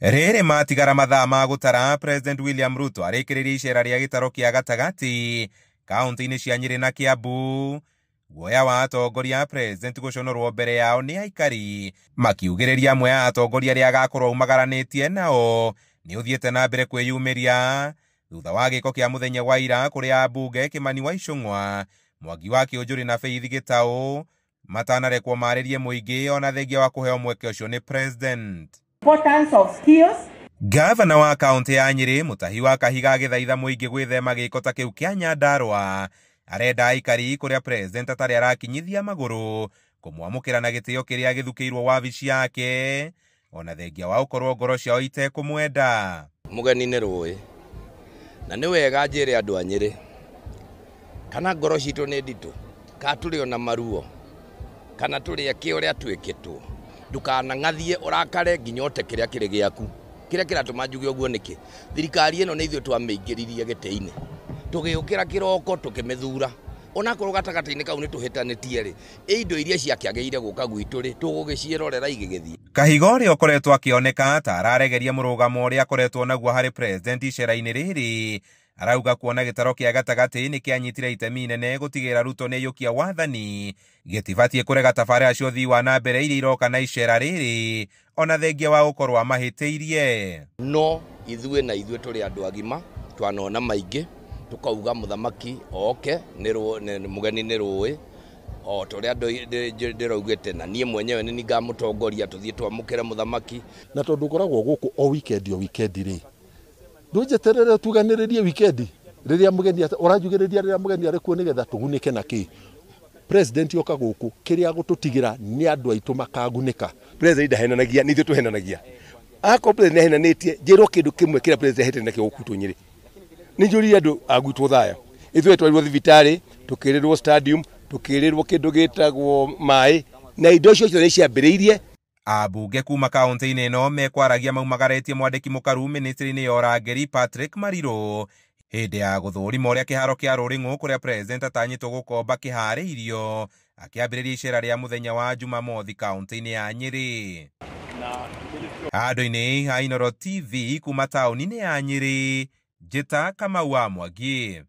Rĩrĩ matigara mathaa ma gũtara, President William Ruto arĩkĩrĩria icera rĩa gĩtaro kĩa gatagatĩ kaunti-inĩ cia Nyĩrĩ na Kiambu. Guoya wa atongoria a President gũconorwo mbere yao nĩ aikari makiugĩrĩria amwe a atongoria arĩa agakorwo aumagaranĩtie nao nĩ ũthiĩte na mbere kwĩyumĩria thutha wa gĩko kĩa mũthenya wa ira kũrĩa ambunge Kimani wa Ichung'wa, Mwangi wa Kĩũnjũrĩ na Faith Gĩtaũ matanarekwo marĩrie mũingĩ ona thengia wa kũheo mweke ũcio nĩ President. Importance of skills. Gavana wa kaunti ya Nyĩrĩ Mutahi wa Kahiga agĩthaitha mũingĩ gwĩthema gĩko ta kĩu kĩa Nyandarũa. Arenda aikari kũrĩa President atarĩ arakinyithia magũrũ kũmwamũkĩra na gĩtĩo kĩrĩa gĩthukĩirwo wabici yake ona thengia wa ũkorwo ngoro ciao itekũmwenda. Mũgeni nĩ rũĩ na nĩ wega njĩre andũ a Nyĩrĩ kana ngoro citũ nĩ nditũ kana tũrĩ ona maruo kana tũrĩ eke ũrĩa twĩkĩtwo, ndũkanang'athie ũrakare nginya ũte kĩrĩa kĩrĩ gĩaku. Kĩrĩa kĩratũma njuge ũguo nĩkĩ? Thirikari ĩno nĩ ithuĩ twamĩingĩririe gĩtĩ-inĩ, tũgĩũkĩra kĩroko tũkĩmĩthura, onakorwo gatagatĩ-inĩ kau nĩ tũhĩtanĩtie rĩ, indo iria ciakĩagĩrĩire gũka gwitũ rĩ, tũgũgĩciĩrorera igĩgĩthiĩ. Kahiga ũrĩa ũkoretwo akĩoneka ta araregeria mũrũgamo ũrĩa akoretwo naguo harĩ President icera-inĩ rĩrĩ, arauga kuona gĩtaro kĩa gatagatĩ nĩ kĩanyitire itemi inene gũtigĩrĩra Ruto nĩ aiyũkia wathani gĩtibatiĩ kũrega tabarĩra cia ũthii wa na mbere iria iroka na icera rĩrĩ ona thengia wa gũkorwo amahĩtĩirie. No ithuĩ na ithuĩ tũrĩ andũ agima twanona maingĩ tũkauga mũthamaki oke nĩ mũgeni nĩ rũĩ o tũrĩa ndĩraugĩte na niĩ mwenyewe nĩ ngamũtongoria tũthiĩ twamũkĩre mũthamaki. Na tondũ ũkoragwo gũkũ o weekend o weekend rĩ, ndũnjeterere tuganĩrĩrie weekend rĩrĩa mũgeni ũranjugĩrĩria rĩrĩa mũgeni arĩ kuo nĩgetha tũgunĩke na kĩ. President oka gũkũ kĩrĩa gũtũtigĩra nĩ andũ aitũ makagunĩka. President ndahenanagia, nĩ ithuĩ tũhenanagia. Akorwo president nĩahenanĩtie, njĩrwo kĩndũ kĩmwe kĩrĩa president ahĩtĩte nakĩo gũkũ gwitũ Nyĩrĩ. Nĩ njũririe andũ a gwitũ thayũ. Ithuĩ twarirwo thibitarĩ, tũkĩrĩrwo stadium, tũkĩrĩrwo kĩndũ gĩtagwo maĩ, na indo icio ciothe nĩ ciambĩrĩirie. Ambunge kuma kaunti-inĩ ĩno mekwaragia maumagarĩtie mwandĩki mũkaru ministry-inĩ ya ũrangĩri Patrick Mariru hĩndĩ ya gũthũrima ũrĩa kĩharo kĩa Rũrĩng'ũ kũrĩa President atanyĩtwo gũkomba kĩharĩirio akĩambĩrĩria icera rĩa mũthenya wa Jumamothi kaunti-inĩ ya Nyĩrĩ. Handũ-inĩ ha Inooro TV kuma taũni-inĩ ya Nyĩrĩ, Njĩta Kamau wa Mwangi.